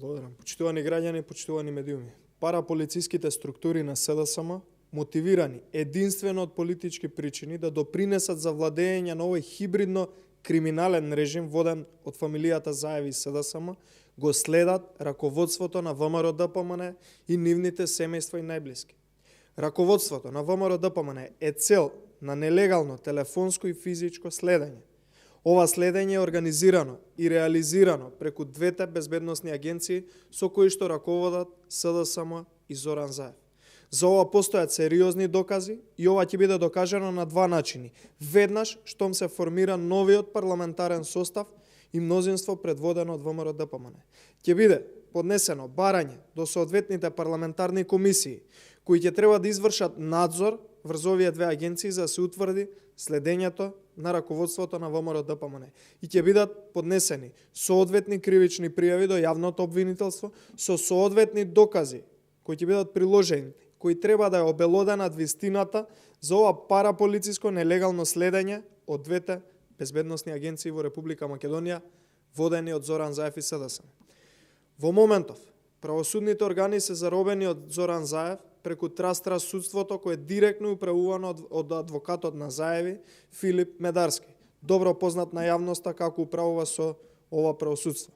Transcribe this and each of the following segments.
Благодарам. Почитувани граѓани, почитувани медиуми. Параполициските структури на СДСМ, мотивирани единствено од политички причини да допринесат за владење на овој хибридно криминален режим воден од фамилијата Заев и СДСМ, го следат раководството на ВМРО ДПМН и нивните семејства и најблиски. Раководството на ВМРО ДПМН е цел на нелегално телефонско и физичко следење. Ова следење е организирано и реализирано преку двете безбедносни агенции со кои што раководат СДСМ и Зоран Заев. За ова постојат сериозни докази и ова ќе биде докажано на два начини. Веднаш штом се формира новиот парламентарен состав и мнозинство предводено од ВМРО ДПМН. Ќе биде поднесено барање до соодветните парламентарни комисии кои ќе треба да извршат надзор врз овие две агенции за да се утврди следењето на раководството на ВМРО ДПМН и ќе бидат поднесени соодветни кривични пријави до јавното обвинителство со соодветни докази кои ќе бидат приложени, кои треба да е обелодена вистината за ова параполициско нелегално следење од двете безбедносни агенции во Република Македонија водени од Зоран Заев и СДСМ. Во моментов правосудните органи се заробени од Зоран Заев преку Трастра судството кој е директно управувано од адвокатот на Заеви Филип Медарски, добро познат на јавноста како управува со ова правосудство.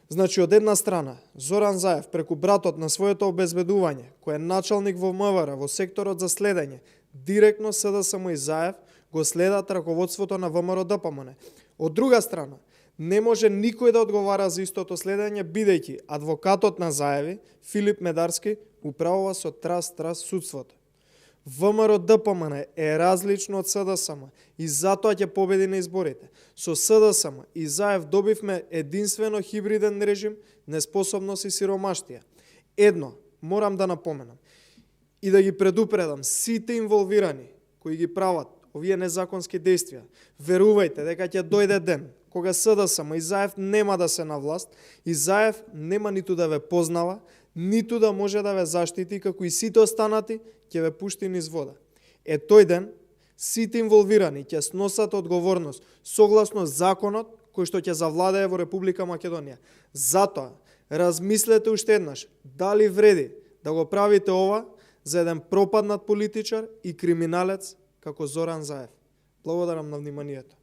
Значи, од една страна, Зоран Заев преку братот на своето обезбедување, кој е началник во МВР во секторот за следење, директно СДСМ и Заев го следат раководството на ВМРО ДПМН. Од друга страна, не може никој да одговара за истото следење, бидејќи адвокатот на Заеви, Филип Медарски, управува со Трас судството. ВМРО ДПМН е различно од СДСМ и затоа ќе победи на изборите. Со СДСМ и Заев добивме единствено хибриден режим, неспособност и сиромаштија. Едно, морам да напоменам и да ги предупредам сите инволвирани кои ги прават овие незаконски действија. Верувајте дека ќе дојде ден кога СДСМ и Заев нема да се на власт и Заев нема ниту да ве познава, ниту да може да ве заштити, како и сите останати ќе ве пушти низ вода. Е тој ден сите инволвирани ќе сносат одговорност согласно законот кој што ќе завладее во Република Македонија. Затоа размислете уште еднаш дали вреди да го правите ова за еден пропаднат политичар и криминалец како Зоран Заев. Благодарам на вниманието.